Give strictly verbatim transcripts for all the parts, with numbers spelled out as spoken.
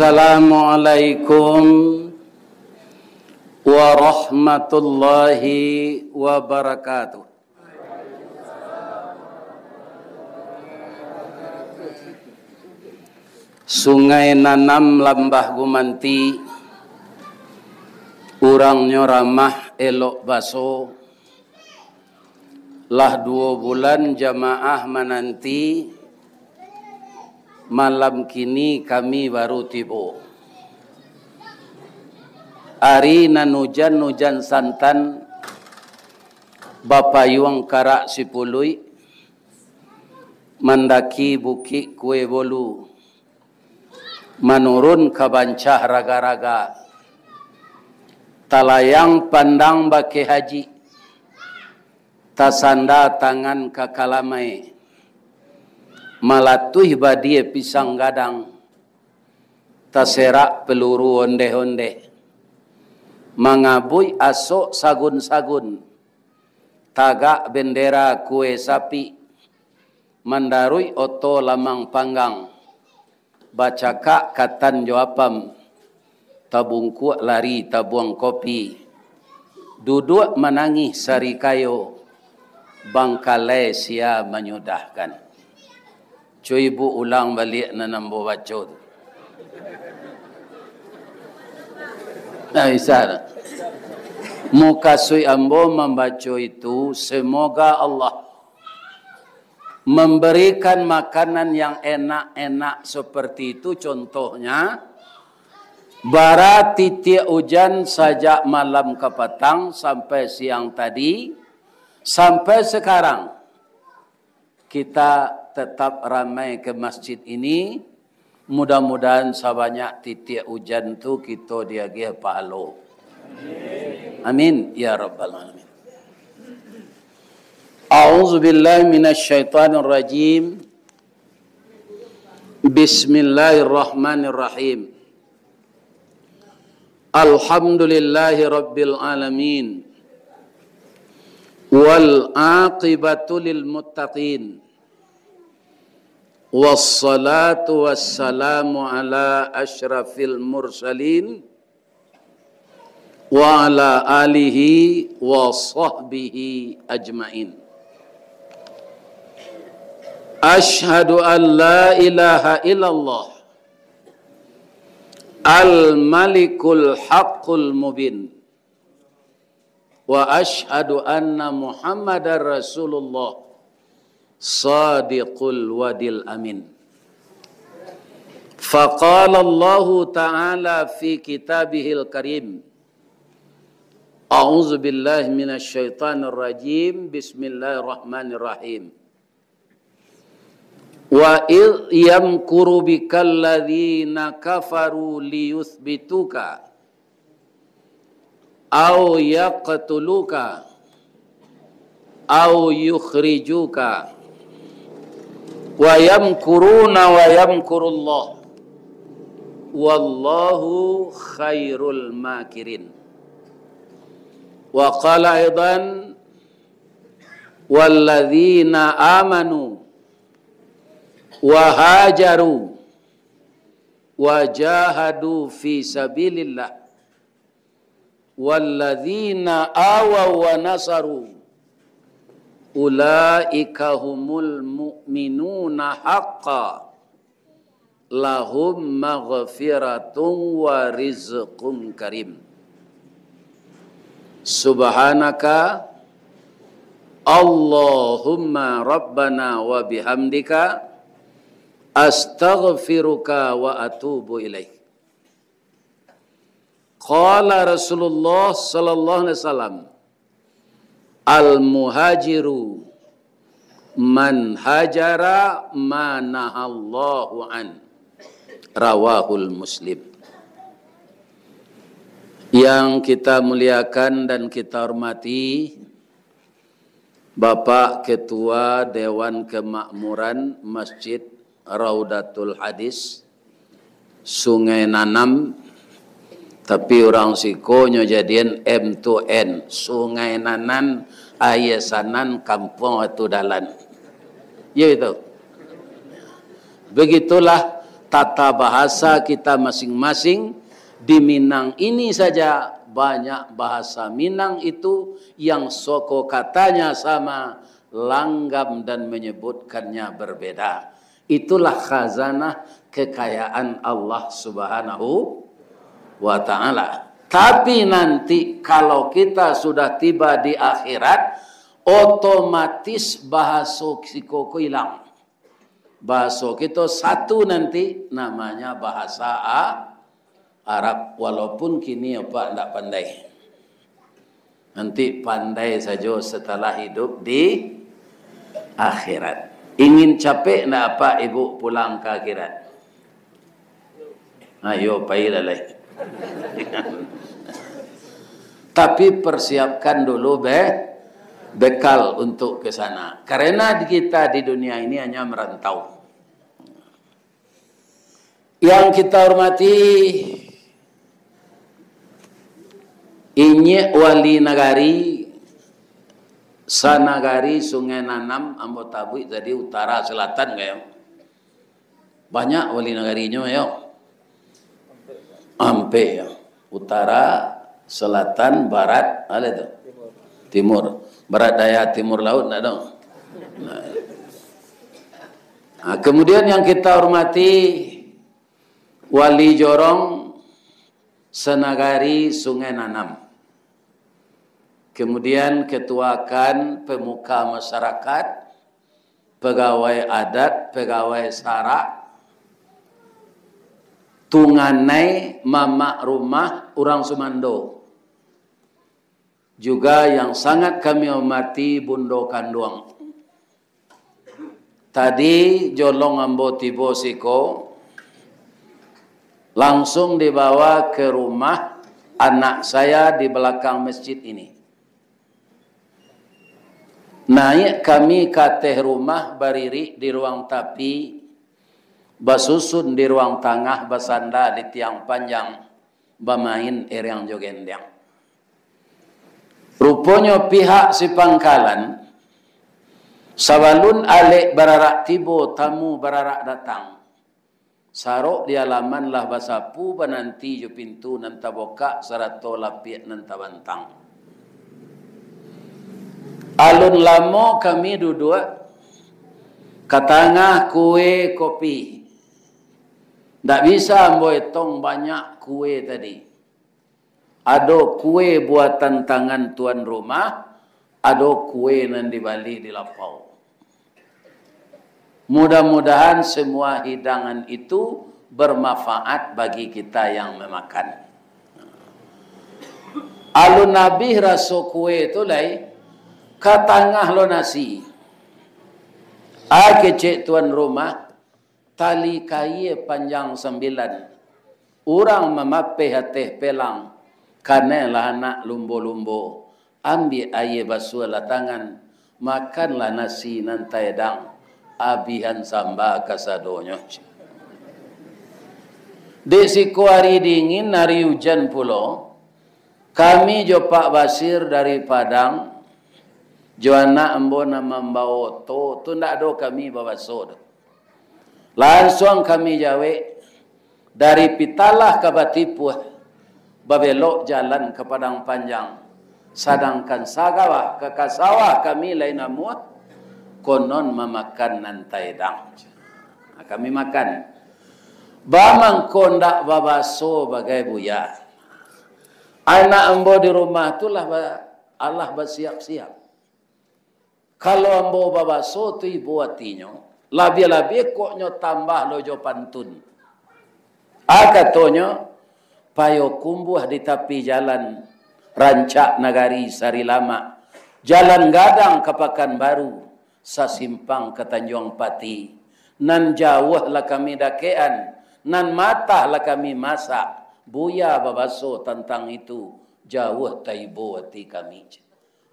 Assalamualaikum warahmatullahi wabarakatuh. Sungai Nanam Lambah Gumanti, urangnyo ramah elok baso, lah duo bulan jamaah mananti, malam kini kami baru tibo. Ari nan ujan-ujan santan, bapayuang karak sipuluik, mandaki Bukik Kue Bolu, manurun ka Bancah Raga-raga, talayang pandang bakeh haji, tasanda tangan ka kalamai, malatuih badie pisang gadang, taserak peluru ondeh-ondeh, mangabuik asok sagun-sagun, tagak bendera kue sapik, mandaruik oto lamang panggang, bacakak katan jo apam, tabungkuak lari tabuang kopi, duduak manangih sarikayo, bangkalai sia manyudahkan. Cubo ibu ulang baliak nan ambo baco tu. Nah, bisa. Mukasuik ambo mambaco itu, semoga Allah memberikan makanan yang enak-enak seperti itu, contohnya, bara titiak ujan sajak malam ka patang sampai siang tadi, sampai sekarang, kita tetap ramai ke masjid ini. Mudah-mudahan sabanyak titiak ujan tu kito diagiah pahalo. Amin ya rabbal alamin. A'udzubillahi minasyaitonirrajim. Bismillahirrahmanirrahim. Alhamdulillahi rabbil alamin. Wal aqibatu lil muttaqin. Wassalatu wassalamu ala asyrafil mursalin wa ala alihi wa sahbihi ajmain. Asyhadu an la ilaha illallah al-Malikul Haqqul Mubin. Wa asyhadu anna Muhammadar Rasulullah Shadiqul Wadil Amin. Faqala Allahu Ta'ala fi kitabihil karim. A'udzubillahi minasyaitonirrajim. Bismillahirrahmanirrahim. Wa idh yamkuru bikal ladzina kafaru liyutsbituka, au yaqtuluka, au yukhrijuka, wa yamkuruna wa yamkurullah, wallahu khairul makirin. Wa qala aidan, walladzina amanu wa hajaru wa jahadu fi sabilillah, walladzina awaw wa nasaru, ulaika humul mu'minuna haqqa, lahum maghfiratun wa rizqun karim. Subhanaka Allahumma rabbana wa bihamdika, astaghfiruka wa atubu ilaik. Qala Rasulullah sallallahu alaihi wasallam, "Al-muhajiru man hajara ma nahallahu an." Rawahul Muslim. Yang kita muliakan dan kita hormati, Bapak Ketua Dewan Kemakmuran Masjid Raudatul Hadis, Sungai Nanam, tapi urang siko nyo jadian M to N, Sungai Nanan, Aia Sanan, Kampuang Batu Dalan. Yo itu. Begitulah tata bahasa kita masing-masing. Di Minang ini saja banyak bahasa Minang itu yang soko katanya sama, langgam dan menyebutkannya berbeda. Itulah khazanah kekayaan Allah Subhanahu wa Ta'ala. Tapi nanti kalau kita sudah tiba di akhirat, otomatis bahaso siko ko hilang. Bahaso kito satu nanti, namanya bahasa A-, Arab, walaupun kini Apak ndak pandai. Nanti pandai sajo setelah hidup di akhirat. Ingin capek ndak Apak Ibu pulang ke akhirat? Ayo, pailah lai. Tapi persiapkan dulu be-, bekal untuk ke sana. Karena kita di dunia ini hanya merantau. Yang kita hormati, inyiak wali nagari, sanagari Sungai Nanam, ambo tabuik tadi utara selatan, kayo. Banyak wali nagarinyo, yo. Ampek, yo. Utara, selatan, barat, ada tu. Timur. Barat daya, timur laut, ndak ada. Nah. Nah, kemudian yang kita hormati, Wali Jorong, Senagari Sungai Nanam. Kemudian ketua kan, pemuka masyarakat, pegawai adat, pegawai sarak, tunganai, mamak rumah, urang sumando. Juga yang sangat kami hormati, Bundo Kanduang. Tadi jolong ambo tibo siko, langsung dibawa ke rumah anak saya di belakang masjid ini. Naiak kami ka ateh rumah, baririk di ruang tapi, basusun di ruang tangah, basanda di tiang panjang, bamain eriang jo gendang. Ruponyo pihak si pangkalan, sabalun alek bararak tibo, tamu bararak datang, sarok di alaman lah basapu, bananti jo pintu nan tabokak, sarato lapiak nan tabantang. Alun lamo kami duduak, katangah kue kopi. Ndak bisa ambo etong banyak kue tadi. Ado kue buatan tangan tuan rumah, ado kue nan dibali di lapau. Mudah-mudahan semua hidangan itu bermanfaat bagi kita yang memakan. Alun abih raso kue tu lai, katangah lo nasi. A kecek tuan rumah, tali kaia panjang sambilan. Urang mamapeh ateh pelang, kanailah anak lumbo-lumbo, ambiak aia basuahlah tangan, makanlah nasi nan taedang, abihan samba kasadonyo. Dek siko ari dingin, ari ujan pulo, kami jo Pak Basir dari Padang, jo anak ambo nan mambawa oto tu, ndak ado kami babaso doh. Lansuang kami jawek, dari Pitalah ka Batipuah, babelok jalan ka Padang Panjang, sadangkan sagawah ka, ka sawah kami lai namuah, konon mamakan nan taedang. Nah, kami makan. Bamangko ndak babaso bagai buya. Anak ambo di rumah tu lah ba-, alah basiap-siap. Kalau ambo babaso tu ibo atinyo, labiah-labiah kok nyo tambah lo jo pantun. A katonyo, Payokumbuah di tapi jalan, rancak nagari Sarilamak, jalan gadang ka Pakanbaru, sasimpang ka Tanjuang Pati. Nan jauah lah kami dakekan, nan matah lah kami masak, buya babaso tantang itu, jauah taibo ati kami.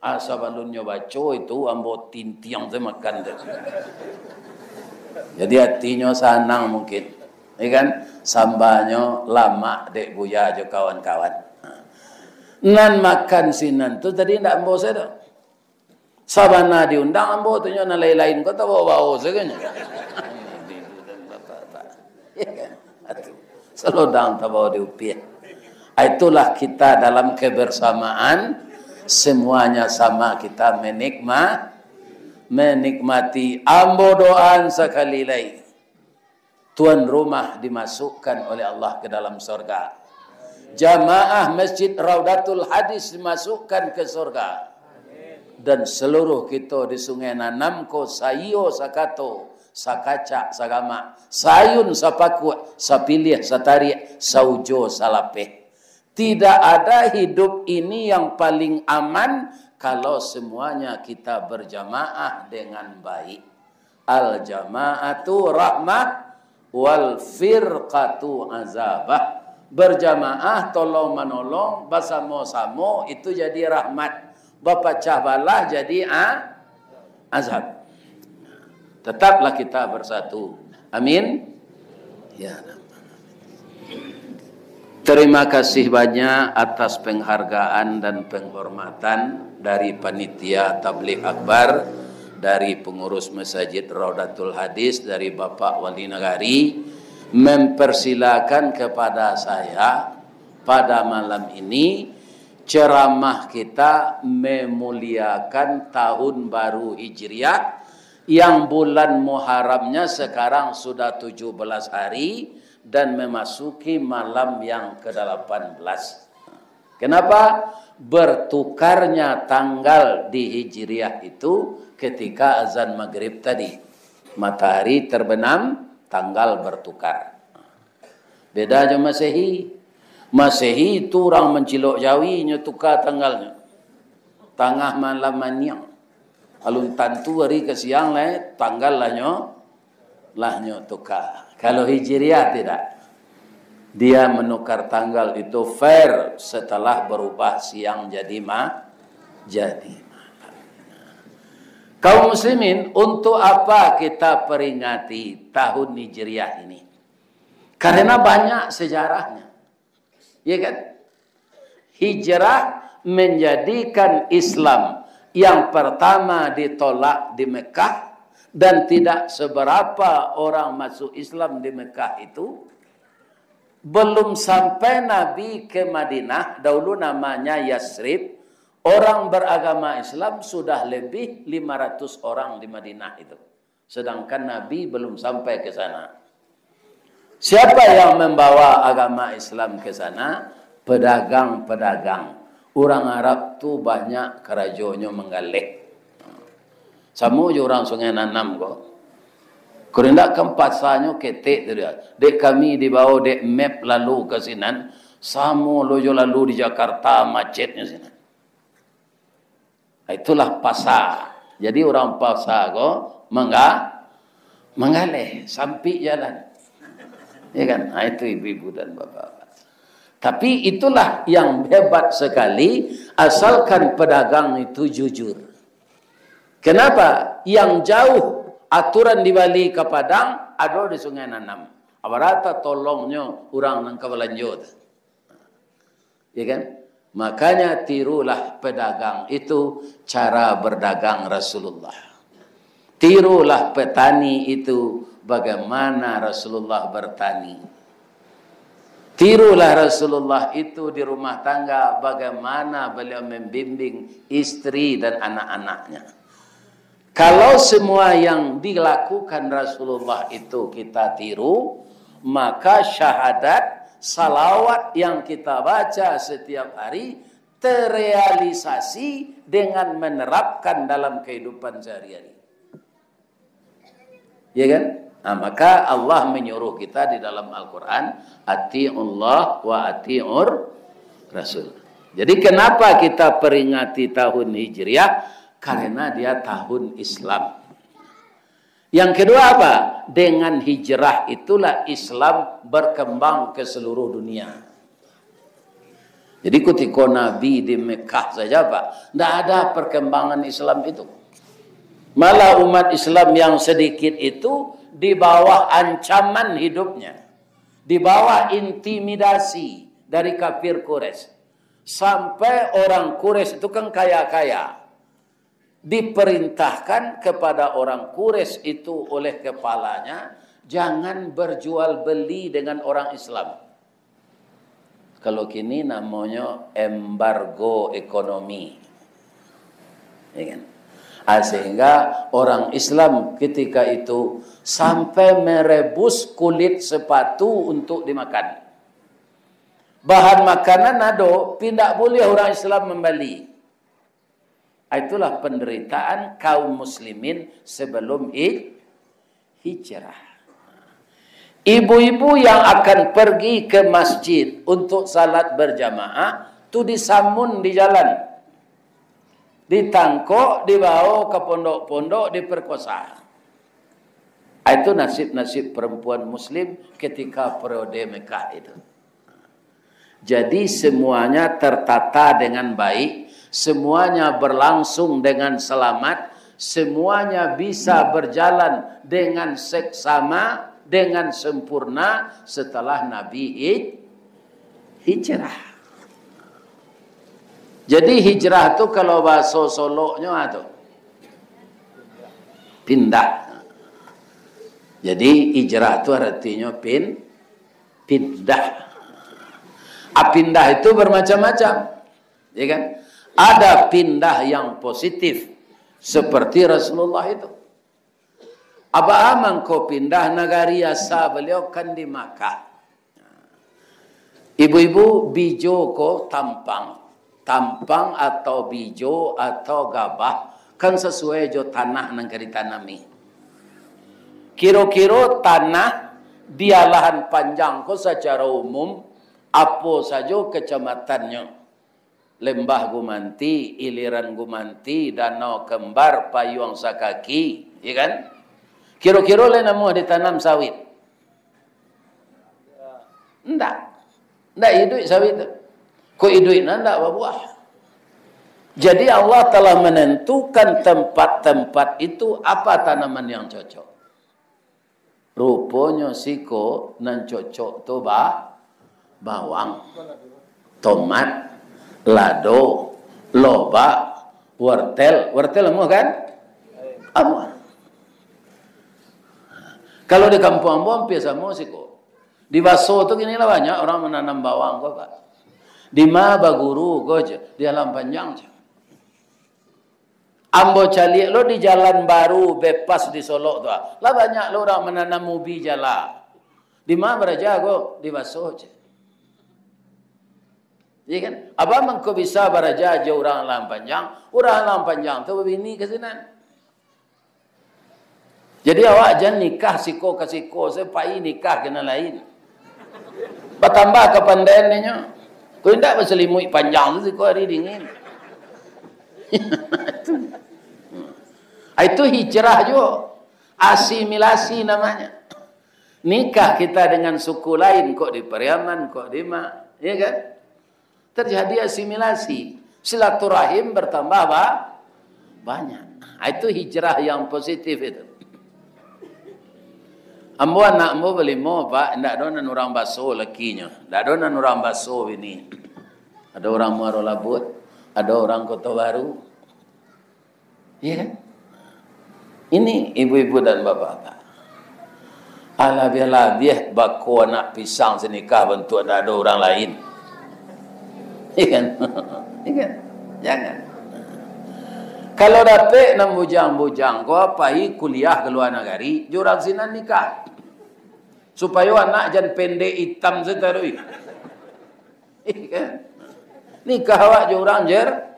Ah, sabalunnyo baco itu, ambo tintiang tu makan tu. Jadi, atinyo sanang mungkin. Ya kan? Sambanyo lamak dek buya jo kawan-kawan. Ha. Nan makan sinan tu tadi ndak ambo sajo. Sabana diundang ambo tu nyo, nan lain-lain ko tabao-bao sajo nyo. Ya kan? Atu, salodang tabao di upiah. Ah, itulah kita dalam kebersamaan, semuanya sama kita menikma-, menikmati. Ambo doaan sakali lai, tuan rumah dimasukkan oleh Allah ke dalam sorga. Jamaah Masjid Raudatul Hadis dimasukkan ke sorga. Dan seluruh kito di Sungai Nanam ko saiyo sakato, sakacak, sagamak, saayun, sapakuak, sapiliah, satariak, saujo, salapeh. Tidak ada hidup ini yang paling aman kalau semuanya kita berjamaah dengan baik. Al-jama'atu rahmah, wal firqatu azabah. Berjamaah, tolong manolong, basamo-samo, itu jadi rahmat. Bapacah balah jadi a-, azab. Tetaplah kita bersatu. Amin. Ya Rabbal Alamin. Terima kasih banyak atas penghargaan dan penghormatan dari Panitia Tabligh Akbar, dari pengurus Masjid Raudatul Hadis, dari Bapak Wali Nagari, mempersilakan kepada saya pada malam ini ceramah kita memuliakan tahun baru Hijriah, yang bulan Muharramnya sekarang sudah tujuh belas hari dan memasuki malam yang kedelapan belas. Kenapa? Bertukarnya tanggal di Hijriah itu ketika azan Maghrib tadi. Matahari terbenam, tanggal bertukar. Beda jo Masehi. Masehi tu urang mancilok jawi, nyo tuka tanggalnyo. Tangah malam maniang. Alun tantu ari ka siang lai, tanggal lah nyo, lah nyo tuka. Kalau Hijriah tidak. Dia menukar tanggal itu fair setelah berubah siang jadi ma-, jadi malam. Kaum muslimin, untuk apa kita peringati tahun Hijriah ini? Karena banyak sejarahnya. Ya kan? Hijrah menjadikan Islam yang pertama ditolak di Mekah, dan tidak seberapa orang masuk Islam di Mekah itu. Belum sampai Nabi ke Madinah, dahulu namanya Yasrib, orang beragama Islam sudah lebih lima ratus orang di Madinah itu. Sedangkan Nabi belum sampai ke sana. Siapa yang membawa agama Islam ke sana? Pedagang-pedagang. Urang Arab tu banyak karajonyo manggaleh. Samo jo urang Sungai Nanam ko. Kalau indak kan pasanyo ketek tu dia. Dek kami dibawa dek map lalu ka sinan, samo lo jo lalu di Jakarta, macetnyo sinan. Itulah pasa. Jadi urang pasa ko mangga-, manggaleh, sampik jalan. Ya kan? Ha, itu ibu-ibu dan bapak-bapak. Tapi itulah yang hebat sekali, asalkan pedagang itu jujur. Kenapa? Yang jauh aturan di Bali ka Padang, ado di Sungai Nanam. Abarata tolongnyo urang nan ka balanjo tu. Ya kan? Makanya tirulah pedagang itu cara berdagang Rasulullah. Tirulah petani itu bagaimana Rasulullah bertani. Tirulah Rasulullah itu di rumah tangga, bagaimana beliau membimbing istri dan anak-anaknya. Kalau semua yang dilakukan Rasulullah itu kita tiru, maka syahadat, salawat yang kita baca setiap hari terealisasi dengan menerapkan dalam kehidupan sehari-hari. Ya kan? Nah, maka Allah menyuruh kita di dalam Al-Quran, "Ati'ullah wa ati'ur Rasul." Jadi kenapa kita peringati tahun Hijriah? Karena dia tahun Islam. Yang kedua apa? Dengan hijrah itulah Islam berkembang ke seluruh dunia. Jadi kutiko Nabi di Mekah saja, Pak, ndak ada perkembangan Islam itu. Malah umat Islam yang sedikit itu di bawah ancaman hidupnya, di bawah intimidasi dari kafir Quraisy. Sampai orang Quraisy itu kan kaya-kaya. Diperintahkan kepada orang Quraisy itu oleh kepalanya, Jangan berjual beli dengan orang Islam. Kalau kini namonyo embargo ekonomi. Ya kan? Ah, sehingga orang Islam ketika itu sampai merebus kulit sepatu untuk dimakan. Bahan makanan ado, indak buliah orang Islam mambali. Itulah penderitaan kaum muslimin sebelum hij-, hijrah. Ibu-ibu yang akan pergi ke masjid untuk salat berjamaah, tu disamun di jalan. Ditangkok, dibawa ke pondok-pondok, diperkosa. Itu nasib-nasib perempuan muslim ketika periode Mekah itu. Jadi, semuanya tertata dengan baik, semuanya berlangsung dengan selamat, semuanya bisa berjalan dengan seksama, dengan sempurna setelah Nabi hij-, hijrah. Jadi, hijrah tu kalau bahaso Soloknyo, ah, tu, pindah. Jadi, hijrah tu artinyo pin-, pindah. Ah, pindah itu bermacam-macam, ya kan? Ada pindah yang positif, seperti Rasulullah itu. Abah mangko pindah nagari asa baliau kan di Makkah. Ibu-ibu, bijo ko tampang. Tampang atau bijo atau gabah, kan sasuai jo tanah nan ka ditanami. Kiro-kiro tanah di Alahan Panjang ko sacaro umum, apo sajo kacamatannyo, Lembah Gumanti, Iliran Gumanti, Danau Kembar, Payuang Sakaki, ya kan? Kiro-kiro lai namuah ditanam sawit? Ndak. Ndak iduik sawit tu. Kok iduik nan ndak babuah. Jadi, Allah telah menentukan tempat-tempat itu apa tanaman yang cocok. Ruponyo siko nan cocok tu ba-, bawang, tomat, lado, lobak, wortel. Wortel amuah kan? Amuah. Kalau di kampuang ambo ampia samo siko. Di Baso tu kini lah banyak urang mananam bawang ko, Pak. Di ma baguru ko je, di Alam Panjang je. Ambo caliak lo di Jalan Baru Bypass di Solok tu, ah. Lah banyak lo urang mananam ubi jala. Di ma baraja ko? Di Baso je. Iya kan? Abah mangko bisa baraja jo urang Alam Panjang, urang Alam Panjang tu babini ka sinan. Jadi, awak jan nikah siko ka siko, se pai nikah ka nan lain. Batambah kapandaian inyo. Kok indak basalimuik panjang tu siko ari dingin. Ah, itu hijrah juo. Asimilasi namanya. Nikah kita dengan suku lain, kok di Pariaman, kok di ma, ya kan? Terjadi asimilasi, silaturahim bertambah ba-, banyak. Ah, itu hijrah yang positif itu. Ambo, anak ambo balimo, Pak, indak ado nan urang Baso lakinyo, indak ado nan urang Baso bini. Ado urang Muaro Labuik, ado urang Koto Baru. Iya kan? Ini ibu-ibu dan bapak-bapak. Alabiah-labiah bako anak pisang sinikah bantuak ndak ado urang lain. Iya kan? Iya kan? Jangan. Kalau dapek nan bujang-bujang ko, pai kuliah ka lua nagari, jo urang sinan nikah. Supayo anak jan pendek itam sajo taruih. Iya kan? Nikah awak jo urang Jer-,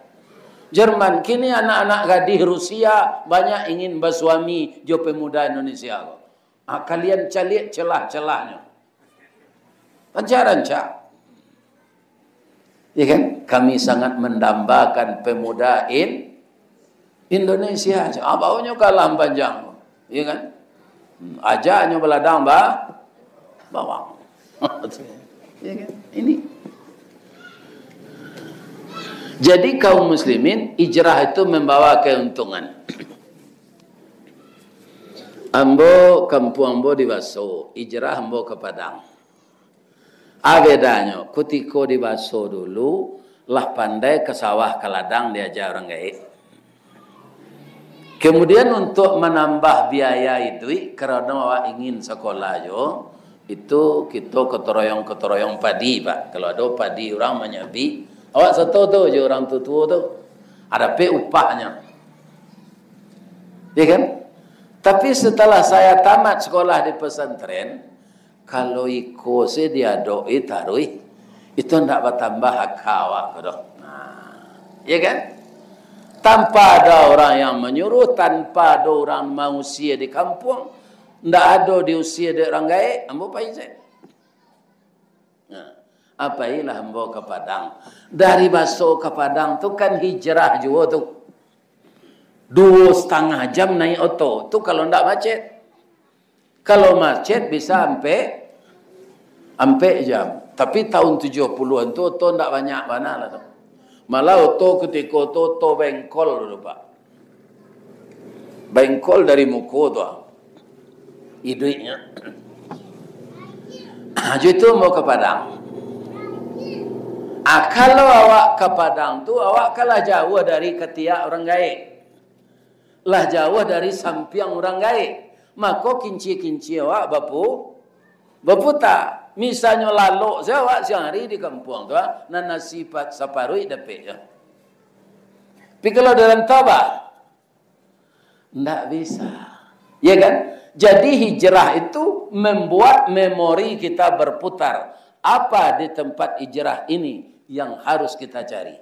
Jerman. Kini anak-anak gadih Rusia banyak ingin basuami jo pemuda Indonesia ko. Ah, kalian caliak celah-celahnyo. Rancak-rancak. Iya kan? Kami sangat mendambakan pemuda in-, Indonesia. Ah, baunyo ka Alam Panjang. Iya kan? Hmm, ajaknyo baladang ba-, bawang. Iya kan? Ini. Jadi, kaum muslimin, hijrah itu membawa keuntungan. Ambo, kampuang ambo di Baso, hijrah ambo ka Padang. Ah, bedanyo, kutiko di Baso dulu, lah pandai ka sawah ka ladang diaja urang gaek. Kemudian, untuk manambah biaya iduik, karano awak ingin sakolah jo, itu kito kotoroyong-kotoroyong padi, Pak. Kalau ado padi urang manyabik, awak sato tu jo urang tuo-tuo tu. Dapek upahnyo. Ya kan? Tapi setelah saya tamat sekolah di pesantren, kalau iko se diadok-i taruih, itu ndak batambah aka awak ko doh. Nah, ya kan? Tanpa ada orang yang manyuruh, tanpa ada orang mausia di kampuang, ndak ado diusia dek urang gaek, ambo pai se. Nah, pailah ambo ka Padang. Dari Baso ka Padang tu kan hijrah juo tu. Duo satangah jam naik oto tu kalau ndak macet. Kalau macet bisa ampek, ampek jam. Tapi tahun tujuh puluhan tu oto ndak banyak bana lah tu. Malah oto kutiko tu oto bengkol dulu, Pak. Bengkol dari muko tu, ah. Iduiknyo. Ah, jo itu mau ka Padang. Ah, kalau awak ka Padang tu, awak kan lah jauah dari katiak urang gaek. Lah jauah dari sampiang urang gaek. Mako, kincia-kincia awak bapu-, baputa. Misalnyo lalok se awak siang hari di kampuang tu, ah, nan nasi pa-, saparuik dapek jo. Tapi kalau di rantau, bah, ndak bisa. Ya kan? Jadi hijrah itu membuat memori kita berputar. Apa di tempat hijrah ini yang harus kita cari?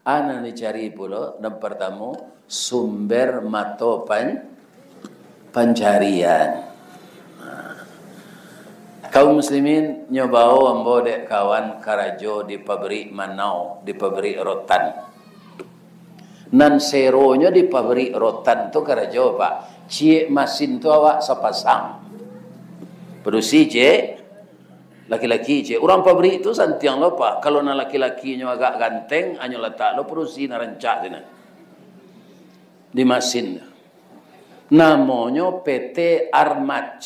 Nan dicari pulo, nan partamo, sumber mato pan-, pancarian. Nah. Kaum muslimin, nyo bao ambo dek kawan karajo di pabrik manau, di pabrik rotan. Nan seronyo di pabrik rotan tu karajo, Pak. Ciek masin tu awak sapasang. Padusi, ciek. Laki-laki, ciek. Urang pabrik tu santiang lo, Pak. Kalau nan laki-lakinyo agak ganteng, anyo latak lo padusi nan rancak sinan. Di masin. Namonyo P T Armat.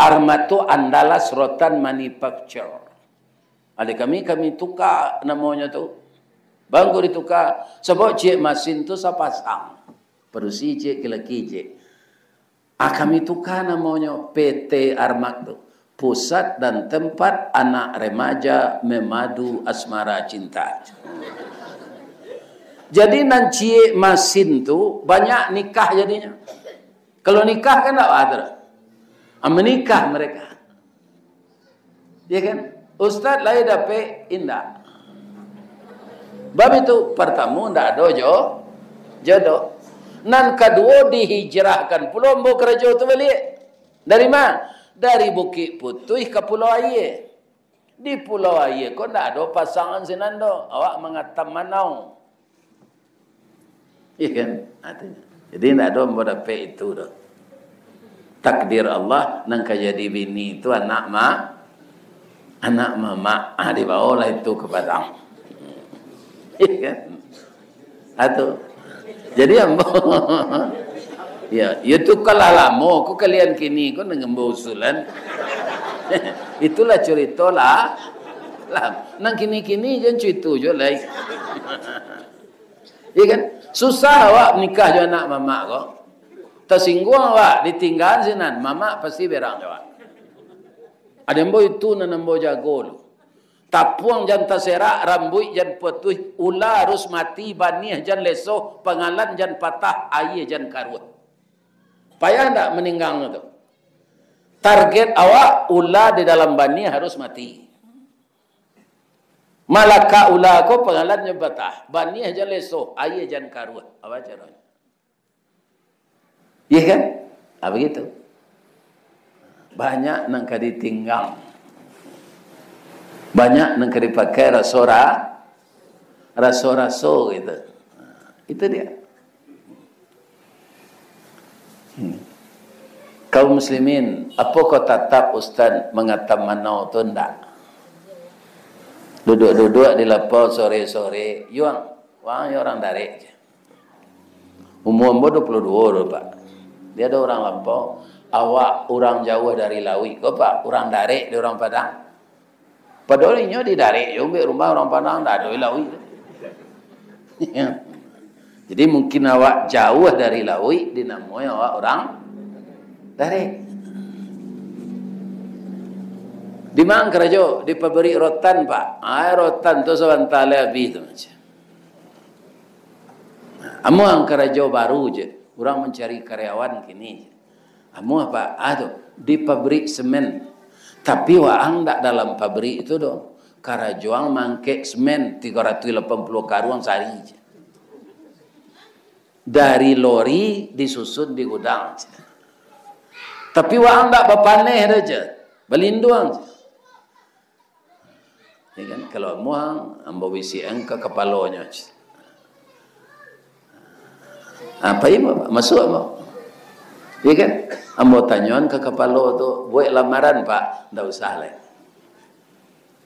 Armat tu Andalas Rotan Manufacture. Ado kami, kami tuka namonyo tu. Bangku dituka, sabab ciek masin tu sapasang. Padusi ciek, laki-laki ciek. Ah, kami tuka namonyo P T Armat tu. Pusat dan Tempat Anak Remaja Memadu Asmara Cinta. Jadi, nan ciek masin tu banyak nikah jadinyo. Kalau nikah kan ndak ada. Ah, menikah mereka. Ya kan? Ustaz lai dapek, indak. Bab itu, partamo, ndak ado jo-, jodoh. Nan kaduo, dihijrahkan pulo ambo karajo tu baliak. Dari ma? Dari Bukik Putuih ka Pulau Aie. Di Pulau Aie ko ndak ado pasangan sinan doh. Awak mangatam manau. Iya kan? Artinyo. Jadi, ndak ado ambo dapek itu doh. Takdir Allah, nan ka jadi bini tu anak ma-, anak mamak. Ah, dibawolah itu ka Padang. Iya kan? Atu. Jadi, ambo, ya, ya tu kalah lamo, ko kalian kini, ko nan ambo usulan. Itulah carito lah. Lah, nan kini-kini jan carito jo lai. Iya kan? Susah awak nikah jo anak mamak ko. Tasingguang awak, ditinggaan sinan, mamak pasti berang jo awak. Ado ambo itu nan ambo jago lu. Tapuang jan taserak, rambuik jan putuih, ula harus mati, baniah jan leso, pangalan jan patah, aia jan karuah. Payah ndak maninggang tu? Target awak, ula di dalam baniah harus mati. Malakak ula ko pangalan jan patah, baniah jan leso, aia jan karuah. Apa caronyo? Iya kan? Ah, begitu. Banyak nan ka ditinggang. Banyak nan ka dipakai raso ra-, raso-raso gitu. Itu dia. Hmm. Kaum muslimin, apokoh tatap Ustaz mangatam manau tu ndak? Duduk-duduk di lapau sore-sore, yuang, wang yo urang darek je. Umua ambo dua puluh dua tu, Pak. Dia ado urang lapau, awak urang jauah dari lauik ko, Pak, urang darek di urang Padang. Padahal inyo di darek jo, ambek rumah urang Padang, ndak ado lauik tu. Jadi mungkin awak jauah dari lauik, dinamoi awak urang darek. Di ma ang karajo? Di pabrik rotan, Pak. Ai, rotan tu sabanta lai abih tu, macam. Amuah ang karajo baru je. Urang mancari karyawan kini je. Amuah, Pak, ah, tu, di pabrik semen. Tapi waang ndak dalam pabrik tu doh. Karajo ang maangkek semen tigo ratuih lapan puluah karuang sahari je. Dari lori disusun di gudang je. Tapi waang ndak bapaneh doh je. Balinduang je. Ya kan? Kalau amuah, ambo bisiakan ka kapalonyo. Apa iyo, Pak? Masuak, Pak? Ya kan? Ambo tanyoan ka kapalo tu, "Buek lamaran, Pak." "Ndak usah lai.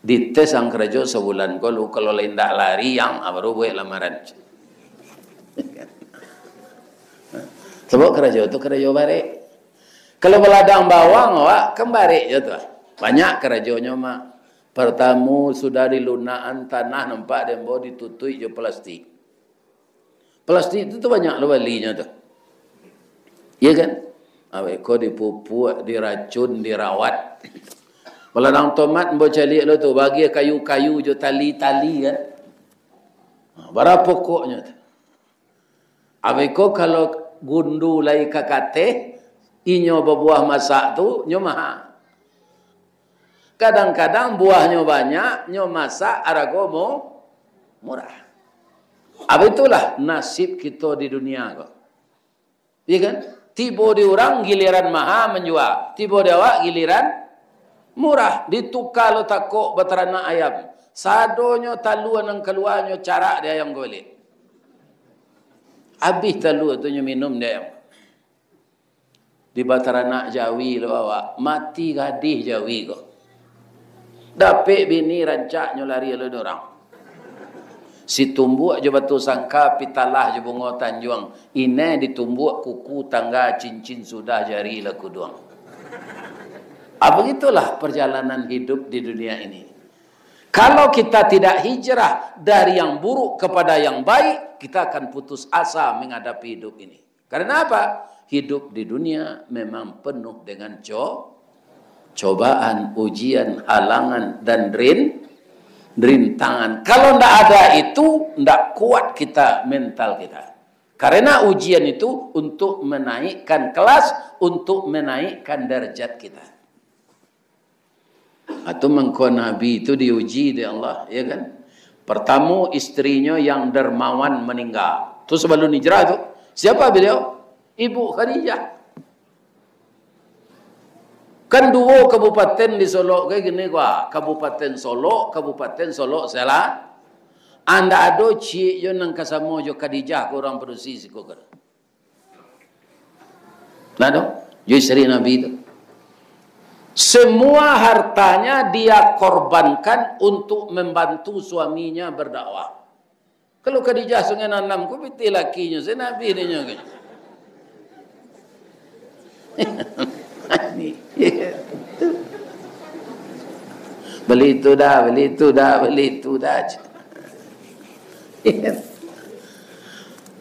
Dites ang karajo sabulan ko lu, kalau lai ndak lari ang, ah, baru buek lamaran." Sabab karajo tu karajo barek. Kalau baladang bawang, awak kan barek je tu. Banyak karajonyo, Mak. Partamo, sudah dilunakan tanah, nampak dek ambo ditutuik jo plastik. Plastik tu, tu banyak lo balinyo tu. Iya kan? Awak ko dipupuak, diracun, dirawat. Baladang tomat ambo caliak lo tu, bagi kayu-kayu jo tali-tali kan. Ha, bara pokoknyo tu. Abih ko kalau gundu lai ka kateh, inyo babuah masak tu, nyo maha. Kadang-kadang buahnyo banyak, nyo masak arago mu-, murah. Abih itulah nasib kito di dunia ko. Iya kan? Tibo di urang giliran maha manjua, tibo di awak giliran murah. Dituka lo takok bataranak ayam. Sadonyo talua nan kalua nyo carak di ayam ko baliak. Abih talua tu nyo minum di ayam. Di bataranak jawi lo awak, mati gadih jawi ko. Dapek bini rancak nyo lari lo dorang. Situmbuak jo batu sangka, pitalah jo bungo tanjuang, inai ditumbuak kuku tangga, cincin sudah jari lah kuduang. Ah, begitulah perjalanan hidup di dunia ini. Kalau kita tidak hijrah dari yang buruk kepada yang baik, kita akan putus asa menghadapi hidup ini. Karena apa? Hidup di dunia memang penuh dengan co-, cobaan, ujian, halangan, dan rin-, rintangan. Kalau ndak ada itu, ndak kuat kita, mental kita. Karena ujian itu untuk menaikkan kelas, untuk menaikkan derajat kita. Atau mangko Nabi itu diuji dek Allah, ya kan? Pertamo, istrinyo yang dermawan meninggal. Tu sebelum hijrah tu, siapa beliau? Ibu Khadijah. Kan duo kabupaten di Solok, kayak gini, wah, Kabupaten Solok, Kabupaten Solok Sela-, anda ado ciek jo nan kasamo jo Khadijah, ko urang padusi siko kan. Nah, tu, jo istri Nabi tu. Semua hartanya dia korbankan untuk membantu suaminya berdakwah. Kalau Khadijah Sungai Nanam, ku pitih lakinyo, se Nabi ninyo kan. Ni. Beli itu dah, beli itu dah, beli itu dah.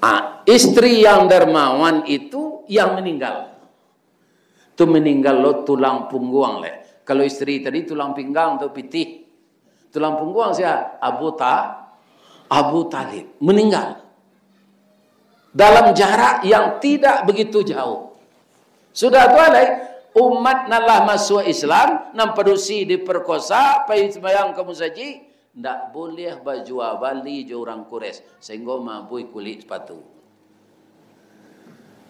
Ah, istri yang dermawan itu yang meninggal. Tu meninggal lo tulang pungguang leh. Kalau istri tadi tulang pinggang tu pitih. Tulang pungguang sia? Abu Ta-, Abu Talib. Meninggal. Dalam jarak yang tidak begitu jauh. Sudah tu alai, umat nan lah masuak Islam, nan padusi diperkosa, pai sembahyang ka musajik, ndak buliah bajua bali jo urang Quraisy, sahinggo mabuih kulik sepatu.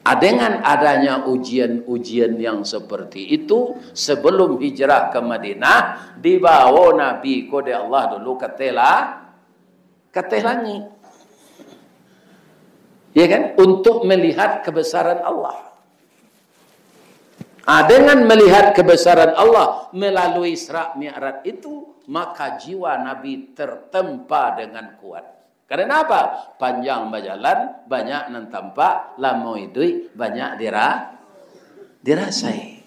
Ah, dengan adanya ujian-ujian yang seperti itu, sebelum hijrah ke Madinah, dibawa Nabi ko dek Allah dulu ka teh la-, ka teh langik. Ya kan? Untuk melihat kebesaran Allah. Ah, dengan melihat kebesaran Allah melalui Isra Mi'raj itu, maka jiwa Nabi tertempa dengan kuat. Karena apa? Panjang bajalan, banyak nan tampak, lamo iduik, banyak dira-, dirasai.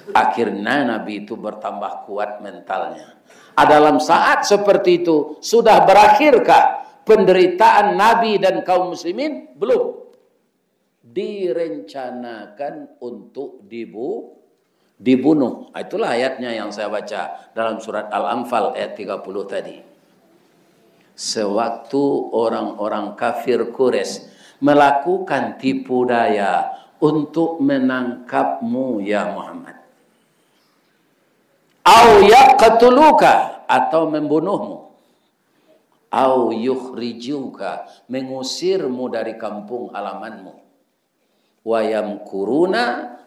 Akhirnya Nabi itu bertambah kuat mentalnya. Ah, dalam saat seperti itu, sudah berakhirkah penderitaan Nabi dan kaum muslimin? Belum. Direncanakan untuk dibu-, dibunuh. Ah, itulah ayatnya yang saya baca dalam surat Al-Anfal ayat tiga puluh tadi. Sewaktu orang-orang kafir Quraisy melakukan tipu daya untuk menangkapmu, ya Muhammad. Au yaqtuluka, atau membunuhmu. Au yukhrijuka, mengusirmu dari kampung halamanmu. Wayamkuruna,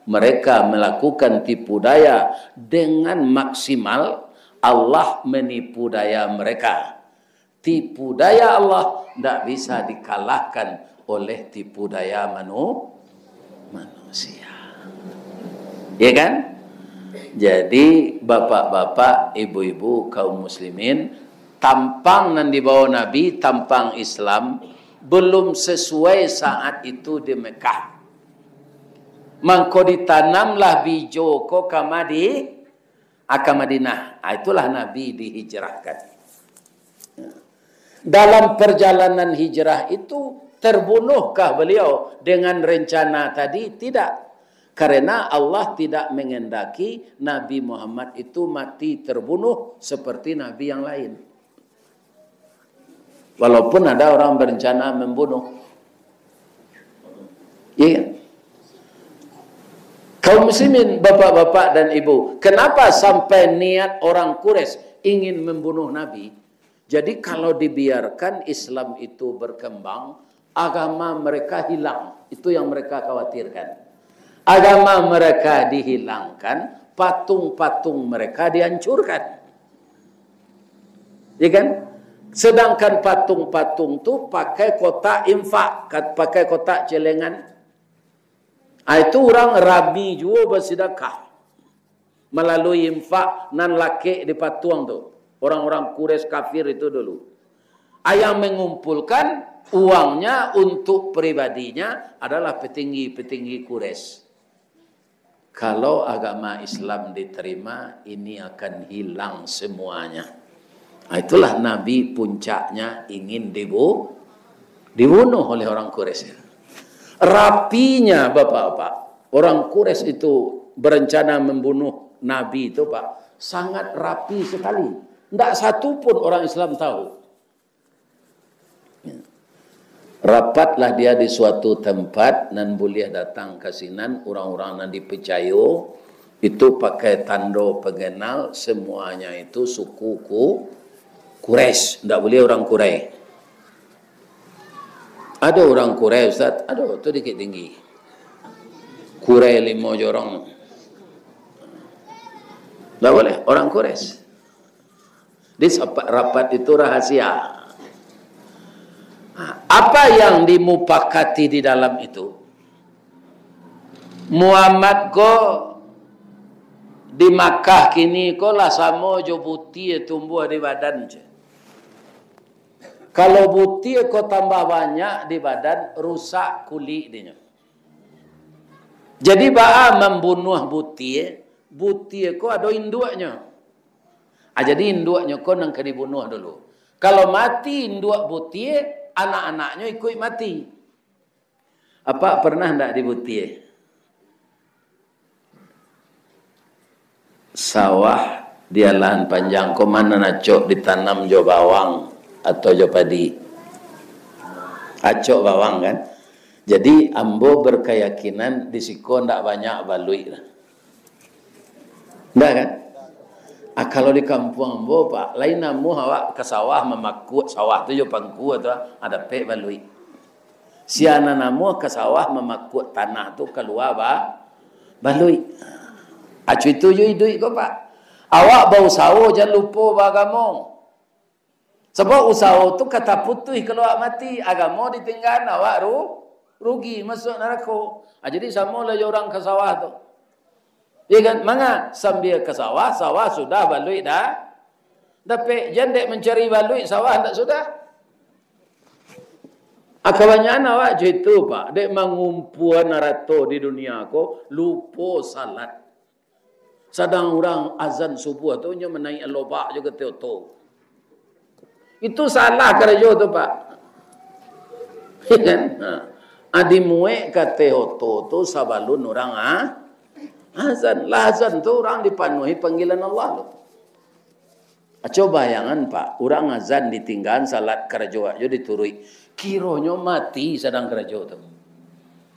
mereka melakukan tipu daya dengan maksimal, Allah menipu daya mereka. Tipu daya Allah ndak bisa dikalahkan oleh tipu daya manu-, manusia. Ya kan? Jadi, bapak-bapak, ibu-ibu, kaum muslimin, tampang nan dibawa Nabi, tampang Islam, belum sesuai saat itu di Mekah. Mangko ditanamlah bijo ko ka Madi-, ka Madinah. Ah, itulah Nabi dihijrahkan. Dalam perjalanan hijrah itu, terbunuhkah beliau dengan rencana tadi? Tidak. Karena Allah tidak mengendaki Nabi Muhammad itu mati terbunuh seperti nabi yang lain. Walaupun ada orang berencana membunuh. Iya kan? Kaum muslimin, bapak-bapak dan ibu, kenapa sampai niat orang Quraisy ingin membunuh Nabi? Jadi, kalau dibiarkan Islam itu berkembang, agama mereka hilang. Itu yang mereka khawatirkan. Agama mereka dihilangkan, patung-patung mereka dihancurkan. Ya kan? Sedangkan patung-patung tu pakai kotak infak, kat-, pakai kotak celengan. Ah, itu urang rami juo basidakah malalui infak nan lakek di patuang tu. Orang-orang Quraisy kafir itu dulu. Ah, yang mengumpulkan uangnya untuk pribadinya adalah petinggi-petinggi Quraisy. Kalau agama Islam diterima, ini akan hilang semuanya. Ah, itulah Nabi puncaknya ingin dibu-, dibunuh oleh orang Quraisy. Rapinya, bapak-bapak, orang Quraisy itu berencana membunuh Nabi itu, Pak, sangat rapi sekali. Ndak satu pun orang Islam tahu. Rapatlah dia di suatu tempat, nan buliah datang ka sinan urang-urang nan dipicayo, itu pakai tando pengenal, semuanya itu suku Ku-, Quraisy, ndak buliah urang Quraisy. Ado urang Quraisy, Ustaz? Ado, tu Bukittinggi. Quraisy Limo Jorong. Ndak buliah, urang Quraisy. Di sapa-, rapat itu rahasia. Nah, apa yang dimupakati di dalam itu? Muhammad ko di Makkah kini ko lah samo jo butie tumbuah di badan, ceh. Kalau butie ko tambah banyak di badan, rusak kulik dinyo. Jadi, baa mambunuah butie? Butie ko ado induaknyo. Ah, jadi induaknyo ko nan ka dibunuah dulu. Kalau mati induak butie, anak-anaknyo ikuik mati. Apak pernah ndak di butie? Sawah di Alahan Panjang ko ma nan acok ditanam jo bawang atau jo padi? Acok bawang, kan? Jadi, ambo berkeyakinan di siko ndak banyak baluik lah. Ndak, kan? Ah, kalau di kampuang ambo, Pak, lai namuah awak ka sawah mamakuak sawah tu jo pangkua tu, ah, dapek baluik. Sia nan namuah ka sawah mamakuak tanah tu kalua ba-, baluik. Acu itu jo iduik ko, Pak. Awak bausaho, jan lupo baagamo. Sabab usaho tu ka taputuih kalau awak mati, agamo ditinggaan, awak ru-, rugi, masuak narako. Ah, jadi samo lah jo urang ka sawah tu. Ya kan? Manga, sambia ka sawah, sawah sudah, baluik dah dapek. Jan dek mancari baluik, sawah ndak sudah. Ah, kabanyakan awak jo itu, Pak. Dek mangumpua harato di dunia ko, lupo salat. Sadang urang azan subuah tu, nyo manaiak lobak jo ka oto. Itu salah karajo tu, Pak. Kan? Nah, a dimuek ka ateh oto tu sabalun urang a-, azan. Lah azan tu urang dipanuahi panggilan Allah tu. Aco bayangan, Pak, urang azan ditinggaan, salat karajo ajo dituruik. Kironyo mati sadang karajo tu.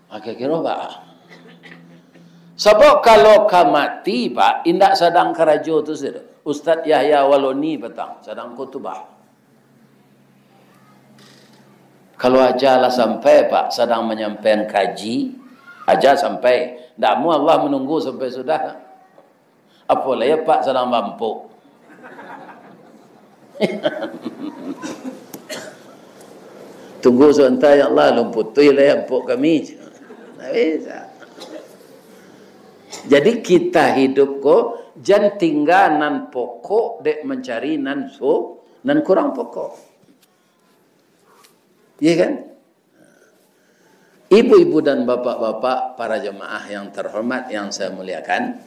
Akhir kiro, Pak. Sabab kalau ka mati, Pak, indak sadang karajo tu sudah. Ustaz Yahya Waloni patang sadang khutubah. Kalau aja lah sampai, Pak, sadang manyampaian kaji, aja sampai. Ndak amuah Allah manunggu sampai sudah. Apo lai apak sadang bampok. Tunggu sabanta, ya Allah, alun putuih lai ampok kami. Tak bisa. Jadi, kita hidup ko, jan tingga nan pokok dek mancari nan su-, nan kurang pokok. Iya kan? Ibu-ibu dan bapak-bapak, para jemaah yang terhormat, yang saya muliakan,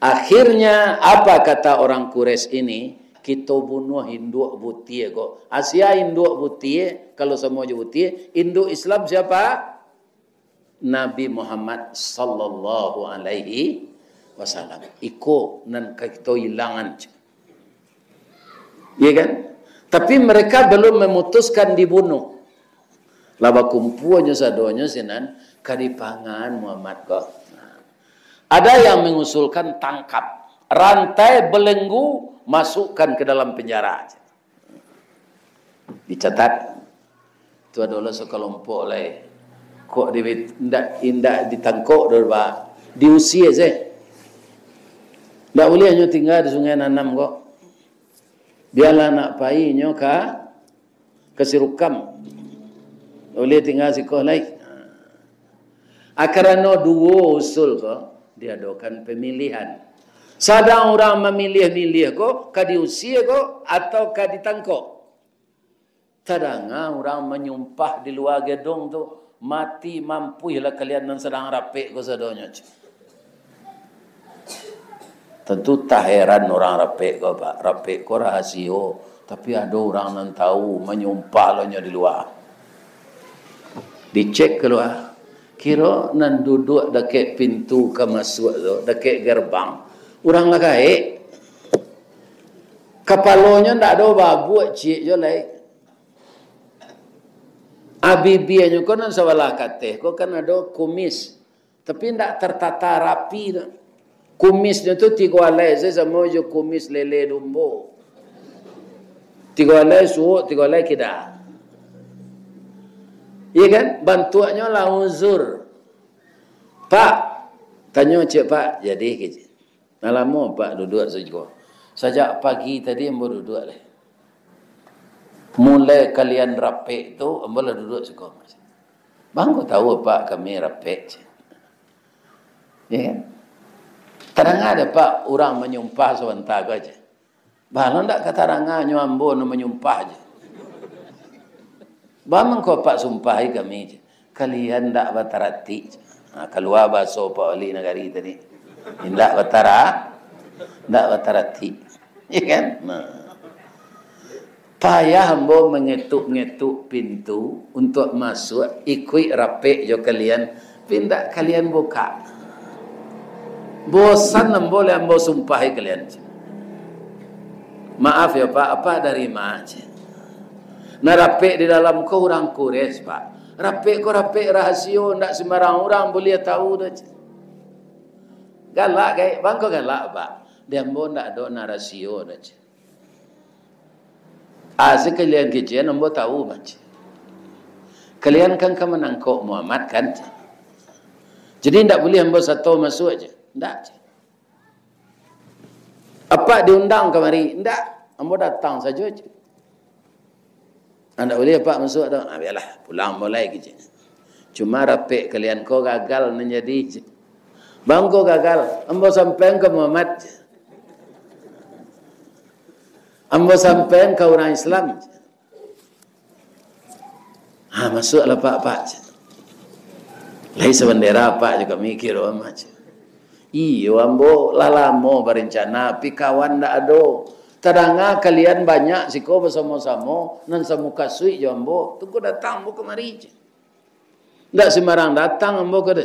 akhirnya, apa kata orang Quraisy ini? "Kito bunuah induak butie ko." Asia induak butie, kalau samo jo butie, induak Islam siapa? Nabi Muhammad sallallahu alaihi wasallam. Iko nan ka kito ilangan. Iya kan? Tapi mereka belum memutuskan dibunuh. Lah bakumpua nyo sadonyo sinan, ka dipangan Muhammad ko. Ada yang mengusulkan tangkap, rantai belenggu, masukkan ke dalam penjara. Dicatat. Tu adolah sakalompok lai. Kok di, indak, indak ditangkok doh, ba, diusie se. Ndak buliah nyo tingga di Sungai Nanam ko. Bialah nak pai nyo ka, ka Sirukam. Ndak buliah tingga siko lai. Ah, karano duo usul ko, diadokan pamilihan. Sadang urang mamiliah-miliah ko, ka diusie ko, atau ka ditangkok. Tadanga urang manyumpah di lua gedung tu, "Mati mampuihlah kalian nan sadang rapek ko sadonyo," cek. Tantu taheran urang rapek ko, Pak. Rapek ko rahasio, tapi ado urang nan tahu, manyumpah lo nyo di lua. Dicek kalua, kiro nan duduak dakek pintu ka masuak tu, dakek gerbang, urang lah gaek. Kapalonyo ndak ado babuak ciek jo lai. A, bibianyo ko nan sabalah kateh ko kan ado kumis, tapi ndak tertata rapi tu. Kumisnyo tu tigo alai sajo, samo jo kumis lele dombo. Tigo alai suok, tigo alai kida. Iya kan? Bantuaknyo lah uzur. "Pak," tanyo ciek, "Pak, jadi kecek. Nah, lamo Pak duduak siko?" "Sajak pagi tadi ambo duduak lai. Mulai kalian rapek tu, ambo lah duduak siko." "Bangko tahu Pak kami rapek," cek. Ya kan? "Tadanga dek Pak urang manyumpah sabanta ko," cek. "Baa lo ndak ka tadanga nyo ambo nan manyumpah," cek. "Baa mangko Pak sumpahi kami," cek. "Kalian ndak bataratik," cek. Nah, kalua bahaso Pak Wali Nagari tadi. Indak batara-, ndak bataratik. Ya kan? Nah. Payah ambo mangetuk-ngetuk pintu untuak masuak, ikuik rapek jo kalian, tapi indak kalian bukak. Bosan ambo lai ambo sumpahi kalian. "Maaf yo, Pak, Apak dari ma?" cek. "Nan rapek di dalam ko urang Quraisy, Pak. Rapek ko rapek rahasio, ndak sumbarang urang buliah tahu doh," cek. Galak, gai? "Bangko galak, Pak. Di ambo ndak ado nan rahasio doh," cek. "A, sakalian kecek, ambo tahu, Pak, cek. Kalian kan ka manangkok Muhammad, kan, cek. Jadi, ndak buliah ambo sato masuak, cek. Ndak, cek. Apak diundang kamari?" "Ndak, ambo datang sajo," cek. "A, ndak buliah Apak masuak doh." "A, bialah, pulang ambo lai," kecek. "Cuma rapek kalian ko gagal nan jadi," cek. "Bangko gagal?" "Ambo sampaian ka Muhammad, cek. Ambo sampaian ka urang Islam, cek." "Ha, masuaklah Pak, Pak," cek. "Lai sabandera Apak jo kami, kiro amat," cek. "Iyo, ambo lah lamo barencana, tapi kawan ndak ado. Tadanga kalian banyak siko basamo-samo, nan samukasuik jo ambo, tu ko datang ambo kamari," cek. Ndak sembarang datang ambo ka.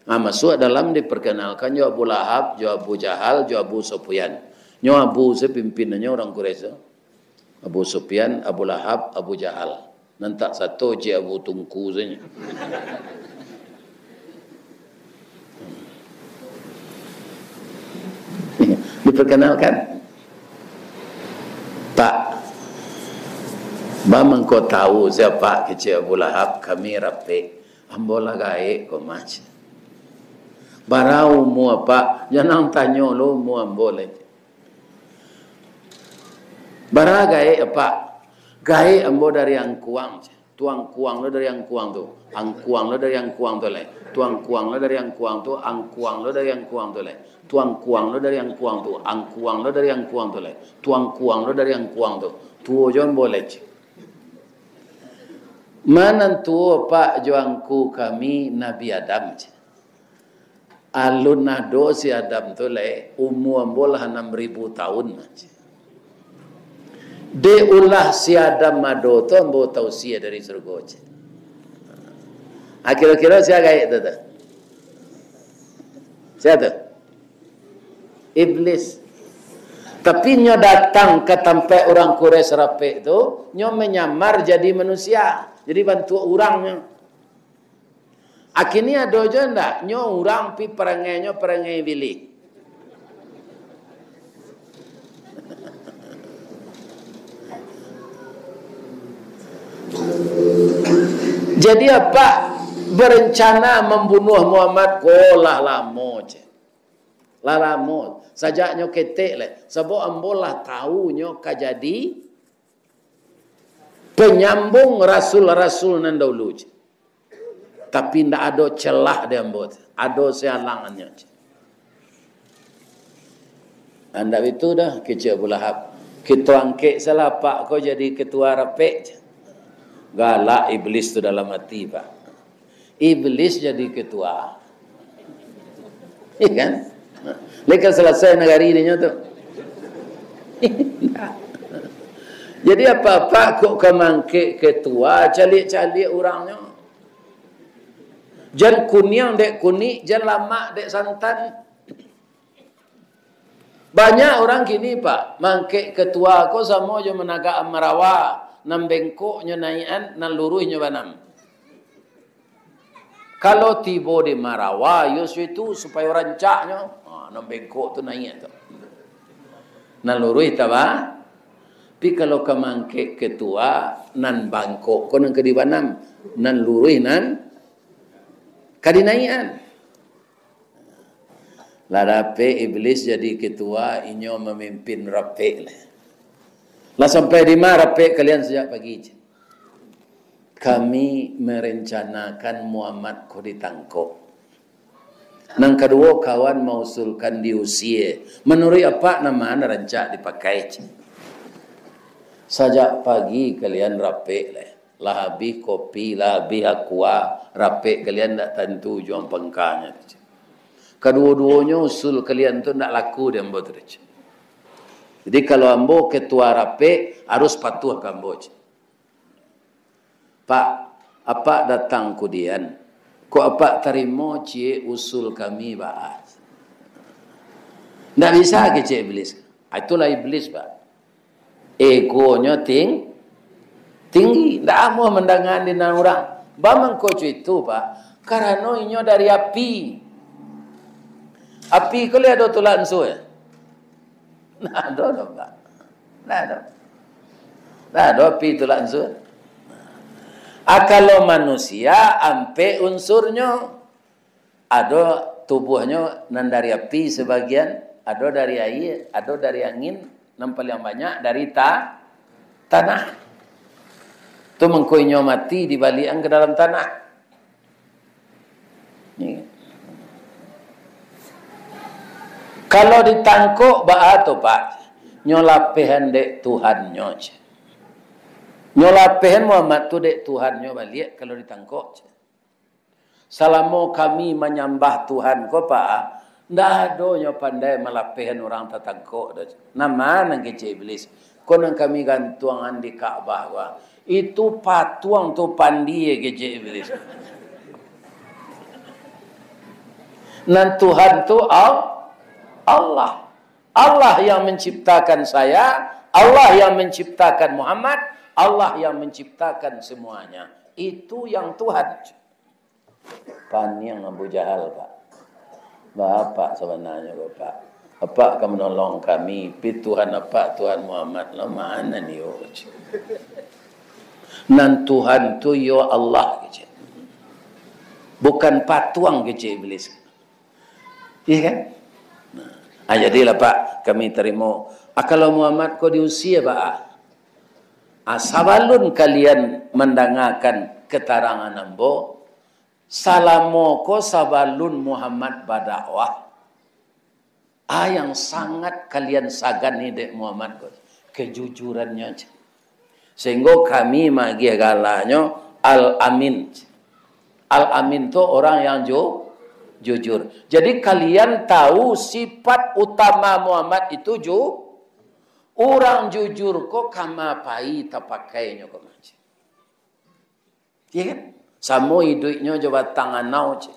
Nah, masuak dalam diperkenalkan jo Abu Lahab, jo Abu Jahal, jo Abu Sufyan. Nyo Abu se pimpinnyo urang Quraisy tu. Abu Sufyan, Abu Lahab, Abu Jahal. Nan tak sato ciek Abu Tungku sajo. Diperkenalkan. "Pak, baa mangko tahu sia Pak," kecek Abu Lahab, "kami rapek." "Ambo lah gaek ko mah." "Bara umua Pak?" "Jangan tanyo lo umua ambo lai." "Bara gaek Pak?" "Gaek ambo dari Angkuang." "Tu Angkuang lo dari Angkuang tu, Angkuang lo dari Angkuang tu lai, tu Angkuang lo dari Angkuang tu, Angkuang lo dari Angkuang tu lai, tu Angkuang lo dari Angkuang tu, Angkuang lo dari Angkuang tu lai, tu Angkuang lo dari Angkuang tu." "Tuo jo ambo lai." "Ma nan tuo Pak jo angku kami Nabi Adam?" "Alun ado si Adam tu lai, umua ambo lah anam ribu tahun." "Dek ulah si Adam ado tu, ambo tausia dari surgo." Ah, kiro-kiro sia gaek tu, tu? Sia tu? Iblis. Tapi nyo datang ka tampek urang Quraisy rapek tu, nyo manyamar jadi manusia, jadi bantuak urang nyo. Akhirnyo ado jo ndak? Nyo urang, pi parangainyo parangai Iblis. Jadi, Apak berencana mambunuah Muhammad ko lah lamo, ceh. Lah lamo. Sajak nyo ketek lai. Sabab ambo lah tahu nyo ka jadi panyambung rasul-rasul nan dahulu, ceh. Tapi ndak ado celah di ambo tu. Ado sialangannyo, ceh. Ndak itu doh, kecek Abu Lahab. "Kito angkek salah Apak ko jadi ketua rapek," ceh. Galak Iblis tu dalam ati, Pak. Iblis jadi ketua. Iya kan? Lai ka salasai nagari dinyo tu. Jadi, Apak-apak kok ka mangkek ketua, caliak-caliak urangnyo. Jan kuniang dek kunik, jan lamak dek santan. Banyak urang kini, Pak, mangkek ketua ko samo jo managak marawa, nan bengkoknyo naiakan, nan luruihnyo baanam. Kalau tibo di marawa, yo suitu supayo rancaknyo, ha, nan bengkok tu naiak tu. Nan luruih taba. Tapi kalau ka mangkek ketua, nan bangkok ko nan ka dibaanam, nan luruih nan ka dinaiakan. Lah dapek Iblis jadi ketua, inyo mamimpin rapek lah. Lah sampai di ma rapek kalian sajak pagi, ceh? Kami merencanakan Muhammad ko ditangkok. Nan kaduo, kawan mausulkan diusie. Manuruik Apak, nan ma nan rancak dipakai, ceh? Sajak pagi kalian rapek lah. Lah abih kopi, lah abih aqua, rapek kalian ndak tantu ujuang pangkanyo tu, ceh. Kaduo-duonyo usul kalian tu ndak laku di ambo tu, ceh. Jadi, kalau ambo ketua rapek, harus patuah ka ambo, ceh. Pak, Apak datang kudian, kok Apak tarimo ciek usul kami, baa? Ndak bisa, kecek Iblis. Ah, itulah Iblis, Pak. Egonyo ting-, tinggi, ndak amuah mandanga di nan urang. Baa mangko co itu, Pak? Karano inyo dari api. Api ko lai ado tulak ansua? Ndak ado doh, Pak. Ndak ado. Ndak ado api tulak ansua. Ah, kalau manusia, ampek unsurnyo. Ado tubuahnyo nan dari api sabagian, ado dari aia, ado dari angin, nan paliang banyak dari ta-, tanah. Tu mangko inyo mati dibaliakan ka dalam tanah. Ni. Kalau ditangkok, baa tu, Pak? Nyo lapehan dek Tuhannyo, ceh. Nyo lapehan Muhammad tu dek Tuhannyo baliak kalau ditangkok, ceh. Salamo kami manyambah Tuhan ko, Pak, ndak ado nyo pandai malapehan urang tatangkok doh. Nan ma nan kecek Iblis, ko nan kami gantuangan di Ka'bah ko, Itu patuang tu pandie, kecek Iblis. Nan Tuhan tu Al-, Allah. Allah yang menciptakan saya, Allah yang menciptakan Muhammad, Allah yang menciptakan semuanya. Itu yang Tuhan. Paniang Abu Jahal, Pak. Bapak sabananyo, Bapak. Apak ka manolong kami, pi Tuhan Apak, Tuhan Muhammad lah, mana ni, oh? Nan Tuhan tu yo Allah, kecek. Bukan patuang, kecek Iblis. Iya kan? Nah, ah, jadilah, Pak, kami tarimo. Ah, kalau Muhammad ko diusia, Pak, ah. Ah, sabalun kalian mandangakan keterangan ambo, salamo ko sabalun Muhammad badakwah, ah, yang sangat kalian sagani dek Muhammad ko, kejujurannyo. Sehinggo kami magiah galanyo Al-Amin. Al-Amin tu orang yang ju-, jujur. Jadi kalian tahu sifat utama Muhammad itu ju-, urang jujur ko kama pai tapakainyo ko mah. Iya kan? Samo iduiknyo jo batang anau, cek.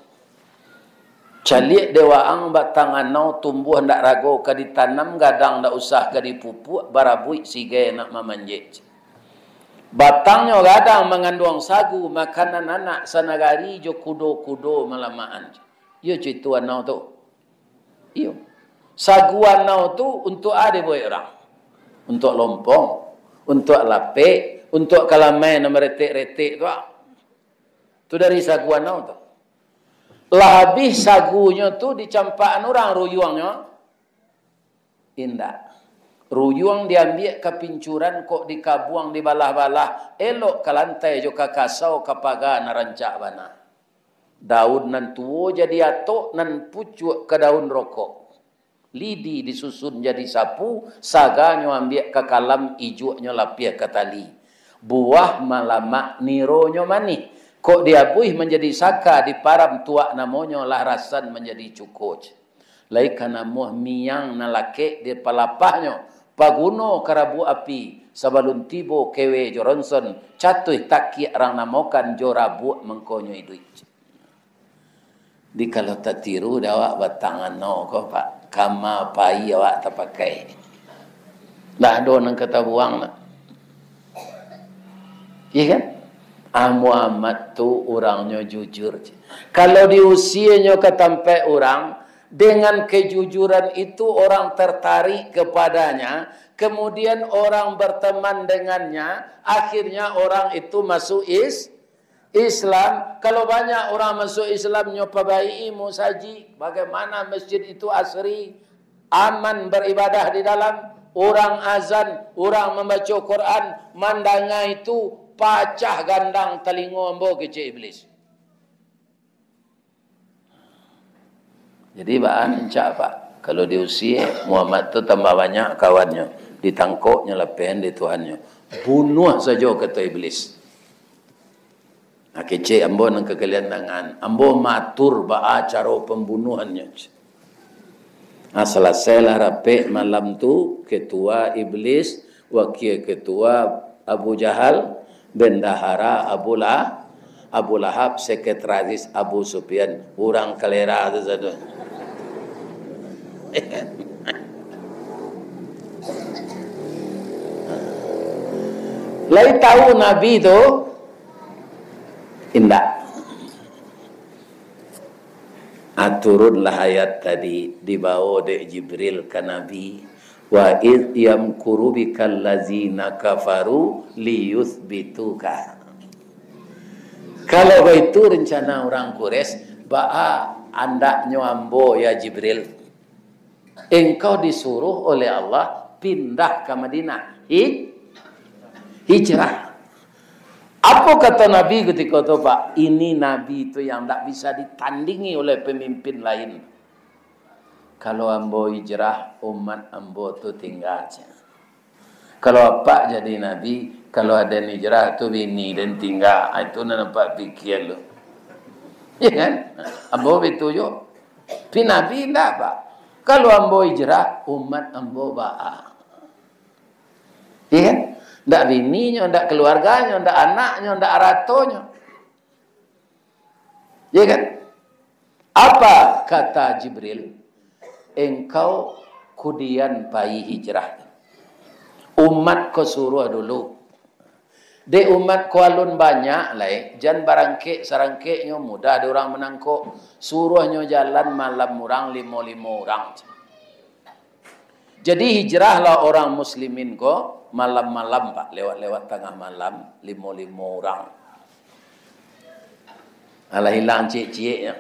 Caliak dek waang batang anau tumbuah ndak rago ka ditanam, gadang ndak usah ka dipupuak, barabuik sigai nak mamanjek, cek. Batangnyo gadang manganduang sagu, makanan anak sanagari jo kudo-kudo malamakan, cek. Iyo, cek, itu anau tu. Iyo. Sagu anau tu untuak a dibuek urang? Untuak lompong, untuak lapek, untuak kalamai nan baretek-retek tu, ah. Tu dari sagu anau tu. Lah abih sagunyo tu dicampakan urang ruyuangnyo? Indak. Ruyuang diambiak ka pincuran, kok dikabuang dibalah-balah, elok ka lantai jo ka kasau, ka paga nan rancak bana. Daun nan tuo jadi atok, nan pucuak ka daun rokok. Lidi disusun jadi sapu, saganyo ambiak ka kalam, ijuaknyo lapiah ka tali. Buah malamak nironyo manih, kok diabuih manjadi saka, diparam tuak namonyo, lah rasan manjadi cuko. Lai ka namuah miang nan lakek di palapahnyo, paguno ka rabuak api, sabalun tibo kewe jo ronson, catuih takiak rang namokan, jo rabuak mangkonyo iduik. Di kalau tatiru dek awak batang anau ko, Pak, kama pai awak tapakai. Ndak ado nan ka tabuang lah. Iya kan? Ah, Muhammad tu urangnyo jujur. Kalau diusianyo ka tampek urang, dengan kejujuran itu orang tertarik kepadanya, kemudian orang berteman dengannya, akhirnya orang itu masuk is-, Islam. Kalau banyak urang masuak Islam, nyo pabaiki musajik, bagaimana masjid itu asri, aman beribadah di dalam, urang azan, urang mambaco Quran, mandanga itu, pacah gandang talingo ambo, kecek Iblis. Jadi, baa rancak, Pak? Kalau diusia, Muhammad tu tambah banyak kawannyo, ditangkoknyo, lapehan dek Tuhannyo. Bunuah sajo, kato Iblis. Nah, kecek ambo nan ka kalian dangan. Ambo maatur baa caro pambunuahannyo. Nah, salasailah rapek malam tu, ketua Iblis, wakil ketua Abu Jahal, bendahara Abu Lah-, Abu Lahab, sekretaris Abu Sufyan, urang kalera tu sado. Lai tahu Nabi tu? Indak. Ah, turunlah ayat tadi, dibawo dek Jibril ka Nabi, "Wa idh yamkuru bikal ladzina kafaru liyutsbituka." Kalau baitu rencana urang Quraisy, baa andaknyo ambo, ya Jibril? Engkau disuruh oleh Allah pindah ka Madinah. Hij-, hijrah. Apo kato Nabi kutiko tu, Pak? Ini Nabi tu yang ndak bisa ditandingi oleh pemimpin lain. "Kalau ambo hijrah, umat ambo tu tingga," cek. Kalau apak jadi nabi, kalau aden hijrah tu bini den tingga, ah, itu nan apak pikia tu. Ya kan? Ambo begitu jo. Pi nabi indak, Pak. Kalau ambo hijrah, umat ambo baa. Ya kan? Ndak bininyo, ndak kaluarganyo, ndak anaknyo, ndak aratonyo. Ya kan? Apa kata Jibril? "Engkau kudian pai hijrah. Umat ko suruah dulu. Dek umat ko alun banyak lai, jan barangkek sarangkeknyo, mudah dek urang manangkok. Suruahnyo jalan malam urang, limo-limo urang." Jadi, hijrahlah orang muslimin ko malam-malam, Pak, lewat-lewat tangah malam, limo-limo urang. Alah hilang ciek-cieknyo.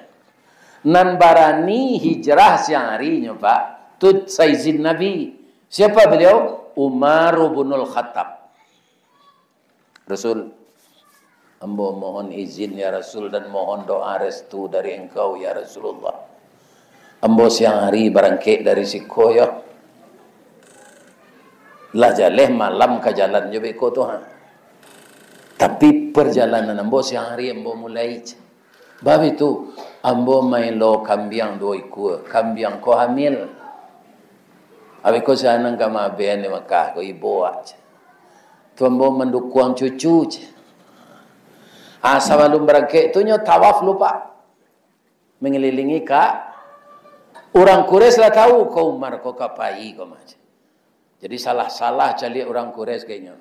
Nan barani hijrah siang harinyo, Pak, tu saizin Nabi. Siapa beliau? Umar bin Khattab. "Rasul, ambo mohon izin, ya Rasul, dan mohon doa restu dari engkau, ya Rasulullah. Ambo siang hari barangkek dari siko, yo. Lah jaleh malam ka jalan jo beko tu, ha. Tapi, perjalanan ambo siang hari ambo mulai, ceh. Bab itu, ambo maelo kambiang duo ikua, kambiang ko hamil. Abih ko sianang ka maabeh di Makkah ko, ibo awak, ceh. Tu ambo mandukuang cucu, ceh. Ah, sabalum barangkek tu nyo tawaf lu, Pak. Mangalilingi ka, urang Quraisy lah tahu ko Umar ko ka pai ko mah, ceh. Jadi salah-salah caliak urang Quraisy kayaknyo.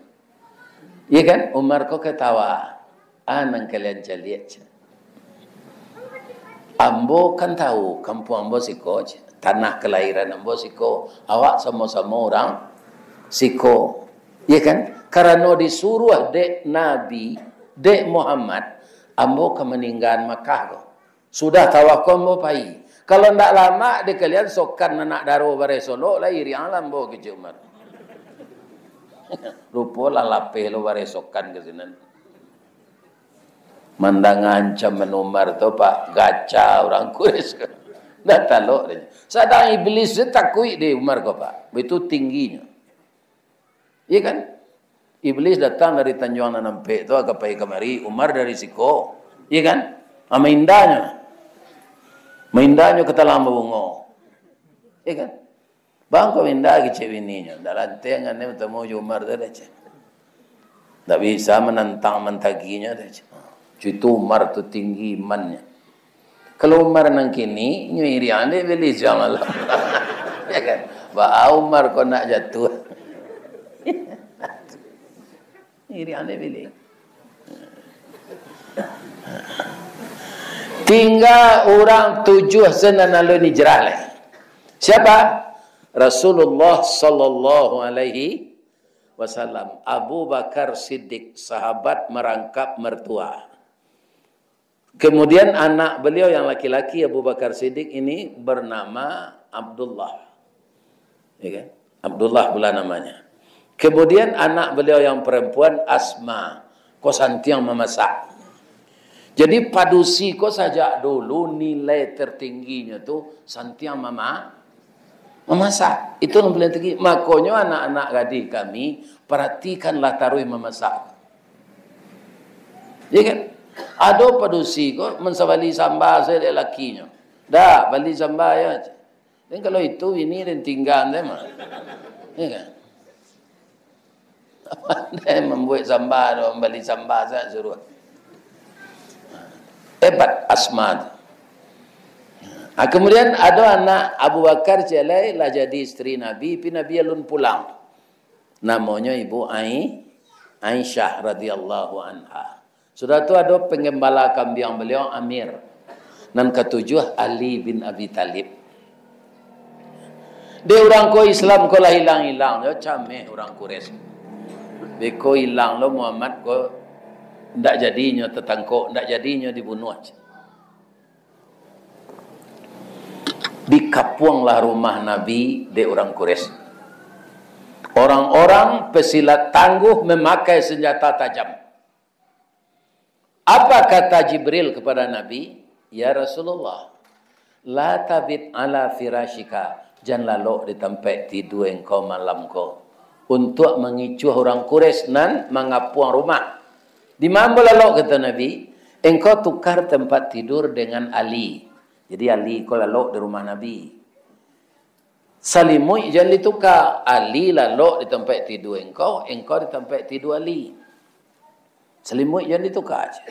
Iya kan? Umar ko katawa. "Ah, nan kalian caliak, ceh. Ambo kan tahu kampuang ambo siko, ceh. Tanah kalahiran ambo siko. Awak samo-samo urang siko." Iya kan? Karano disuruah dek Nabi, dek Muhammad, ambo ka maninggaan Makkah ko. Sudah tawaf ko ambo pai. Kalau ndak lamak dek kalian sokan anak daro bareh Solok lah, iriang lah ambo, kecek Umar. Rupo lah lapeh lo bareh sokan ka sinan. Mandanga ancaman Umar tu, Pak, gaca urang Quraisy. Dah talok dah. Sadang Iblis tu takuik dek Umar ko, Pak. Baitu tingginyo. Iya kan? Iblis datang dari Tanjuang Nan Ampek tu, ka pai kamari, Umar dari siko. Iya kan? Ah, maindanyo. Maindanyo ka talang babungo. Iya kan? "Bang, ko mainda," kecek bininyo. "Ndak lanteh angan batamu jo Umar tu doh," ceh. "Ndak bisa manantang mantagihnyo," doh, ceh. Cuitu Umar tu tinggi imannyo. Kalau Umar nan kini, nyo iriang dek Iblis siang malam. Ya kan? Baa Umar ko nak jatuah. Iriang dek Iblis. Tingga urang tujuah se nan alun hijrah lai. Siapa? Rasulullah sallallahu alaihi wasallam. Abu Bakar Siddiq, sahabat marangkap martua. Kemudian anak beliau yang laki-laki, Abu Bakar Siddiq, ini bernama Abdullah. Ya kan? Abdullah pula namanya. Kemudian anak beliau yang perempuan, Asma, ko santiang mamasak. Jadi padusi ko sajak dulu nilai tertingginyo tu santiang mama-, mamasak. Itu yang paling tinggi. Makonyo anak-anak gadih kami, perhatikanlah taruih mamasak. Ya kan? Ado padusi ko mansa bali samba sajo dek lakinyo. "Dak, bali samba yo." Dan kalau itu bini den tinggaan sajo mah. Ya kan? Pandai mambuek samba tu, mambali samba sajo suruah. Hebat Asma tu. Ah, kemudian ado anak Abu Bakar ciek lai lah jadi isteri Nabi, pi Nabi alun pulang. Namonyo Ibu Ai-, Aisyah radhiyallahu anha. Sudah tu ado pangambala kambiang baliau, Amir. Nan katujuah, Ali bin Abi Thalib. Dek urang ko Islam ko lah ilang-ilang, yo cameh urang Quraisy. Beko ilang lo Muhammad ko, ndak jadi nyo tatangkok, ndak jadi nyo dibunuah. Dikapuanglah rumah Nabi dek urang Quraisy. Orang-orang pesilat tangguh memakai senjata tajam. Apa kata Jibril kepada Nabi? "Ya Rasulullah, la tabit ala firashika, jan lalok di tampek tidua engkau malam ko, untuak mangicuah urang Quraisy nan mangapuang rumah." "Di ma ambo lalok?" kata Nabi. "Engkau tukar tempat tidur dengan Ali." Jadi Ali ko lalok di rumah Nabi. Salimuik jan dituka. Ali lalok di tampek tidua engkau, engkau di tampek tidua Ali. Salimuik jan dituka aja.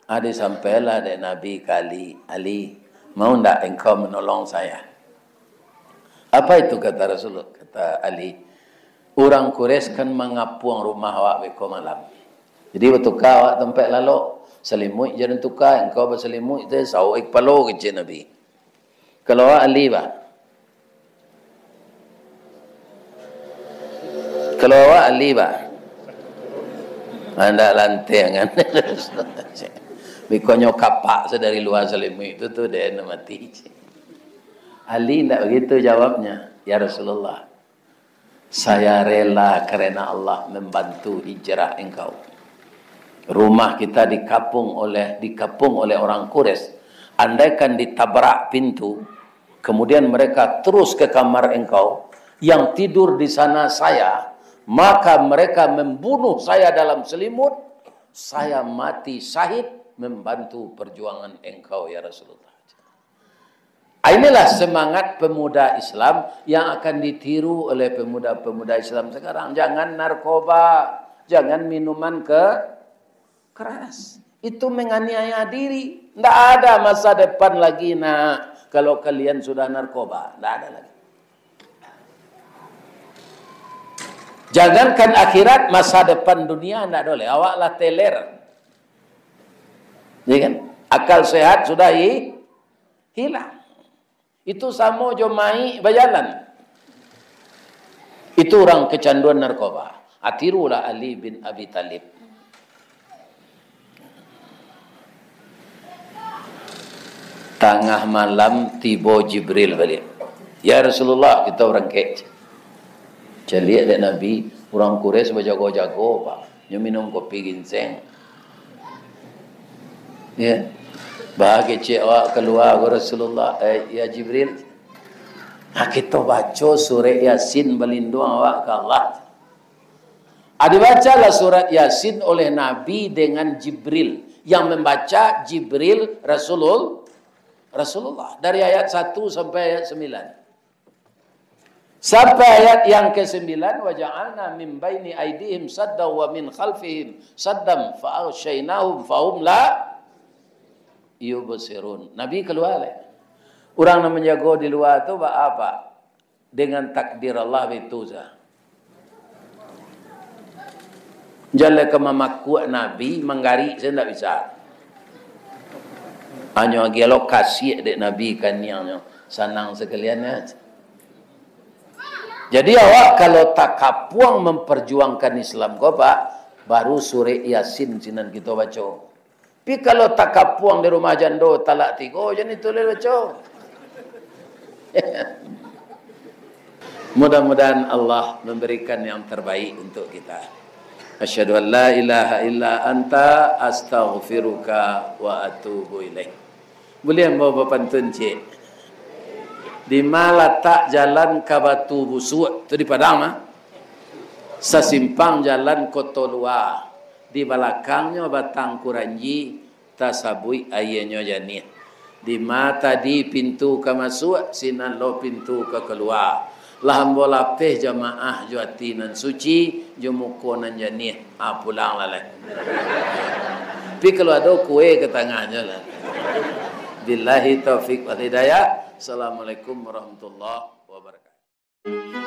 Ado sampailah dek Nabi ka Ali, "Ali, mau ndak engkau menolong saya?" "Apa itu?" kata Rasulullah, kata Ali, "Urang Quraisy kan mangapuang rumah awak beko malam. Jadi batuka awak tampek lalok, salimuik jan dituka, engkau basalimuik tu, sauk kepalo," kecek Nabi. Kalau awak Ali, bah. Kalau awak Ali, bah. Andak lanteh kan. Bikonyo kapak sadari lua salimuik tu, tu deh mati. Ali ndak begitu jawabnya, "Ya Rasulullah, saya rela karena Allah membantu hijrah engkau. Rumah kita dikapung oleh, dikapung oleh orang Quraisy. Andaikan ditabrak pintu, kemudian mereka terus ke kamar engkau, yang tidur di sana saya, maka mereka membunuh saya dalam selimut, saya mati syahid membantu perjuangan engkau, ya Rasulullah." Inilah semangat pemuda Islam yang akan ditiru oleh pemuda-pemuda Islam sekarang. Jangan narkoba, jangan minuman ke-, keras. Itu menganiaya diri. Ndak ada masa depan lagi, nak, kalau kalian sudah narkoba. Ndak ada lagi. Jangankan akhirat, masa depan dunia ndak ada lagi. Awak lah teler. Ya kan? Akal sehat sudah hi-, hilang. Itu samo jo mayik bajalan. Itu urang kecanduan narkoba. Atirulah Ali bin Abi Thalib. Tangah malam tibo Jibril baliak. "Ya Rasulullah, kito barangkek." Caliak dek Nabi, urang Quraisy bajago-jago, Pak. Nyo minum kopi ginseng. Ya. Bah kecek awak kalua ko Rasulullah, eh, ya Jibril. Ha, kito baco surek Yasin balinduang awak ka Allah. Ha, dibacalah surat Yasin oleh Nabi dengan Jibril. Yang membaca Jibril Rasulul-, Rasulullah. Dari ayat satu sampai ayat sembilan. Sampai ayat yang kesembilan, "Wa ja'alna min baini aidihim saddan wa min khalfihim saddan fa aghsyainahum fahum la yubsirun." Nabi kalua lai. Urang nan manjago di lua tu baa, Pak? Dengan takdir Allah baitu sa. Jan lai ka mamakuak Nabi, manggarik sajo ndak bisa. Hanyo agiah lo kasiak dek Nabi kaniangnyo, sanang sakalian nyo. Jadi awak kalau takapuang mamparjuangkan Islam ko, Pak, baru surek Yasin sinan kito baco. Tapi kalau takapuang di rumah jando talak tigo, jan itu lai baco. Mudah-mudahan Allah memberikan yang terbaik untuk kita. Asyhadu an la ilaha illa anta, astaghfiruka wa atubu ilaik. Buliah ambo bapantun ciek? Di ma latak jalan ka Batu Busuak, tu di Padang mah. Sasimpang jalan Koto Lua, di balakangnyo Batang Kuranji, tasabuik aianyo janiah. Di ma tadi pintu ka masuak, sinan lo pintu ka kalua. Lah ambo lapeh jamaah jo ati nan suci, jo muko nan janiah. Ah, pulang lah lai. Tapi kalau ado kue ka tangahnyo lah. Billahi taufik wal hidayah. Assalamualaikum warahmatullahi wabarakatuh.